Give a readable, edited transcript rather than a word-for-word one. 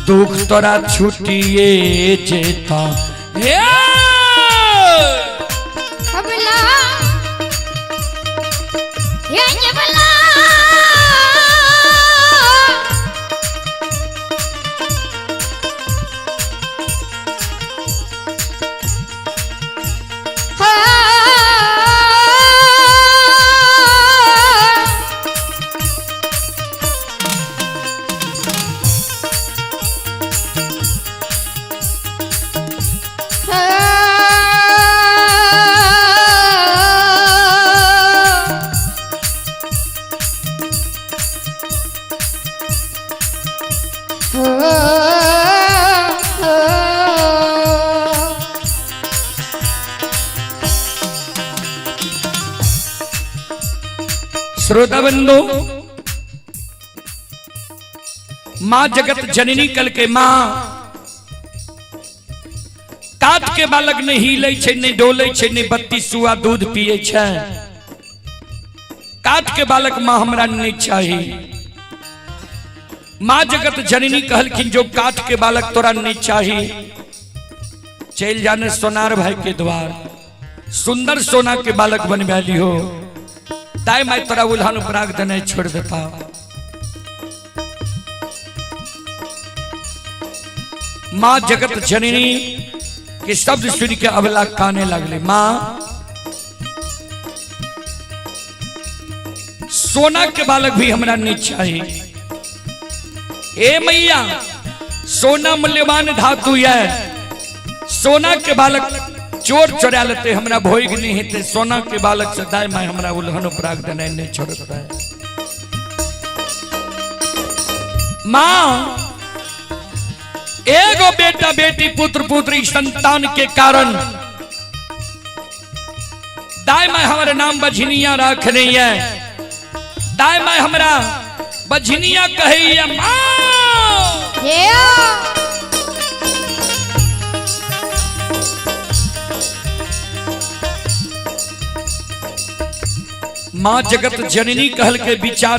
दुख तोरा छुटिए जेता। हे अबला हे अबला श्रोता बंधु, माँ जगत जननी कल के माँ काट के बालक नहीं हिले छे, नहीं डोले छे, नहीं बत्ती सुआ दूध पिए छे। काट के बालक माँ हमरा नहीं चाहिए। माँ जगत जननी कहलखिन जो काट के बालक तोरा नहीं चाहिए, चल जाने सोनार भाई के द्वार, सुंदर सोना के बालक बनवा लिहो, ताई माई तोरा उल्हन उपराग देने छोड़ देता। माँ जगत जननी के शब्द सुन के अबला काने लगले। माँ सोना के बालक भी हमरा नहीं चाहिए। ए मैया, सोना मूल्यवान धातु है, सोना के बालक चोर चोरा लेते, हमरा भोग नहीं हेते, सोना के बालक से दाई माई हमरा उल्हन उपराग देने नहीं छोड़ता है। माँ एगो बेटा बेटी पुत्र पुत्री संतान के कारण दाई माई हमारे नाम बझनिया रख रही है, दाई माई हमरा बझनिया कही है। माँ माँ जगत जननी कहल के विचार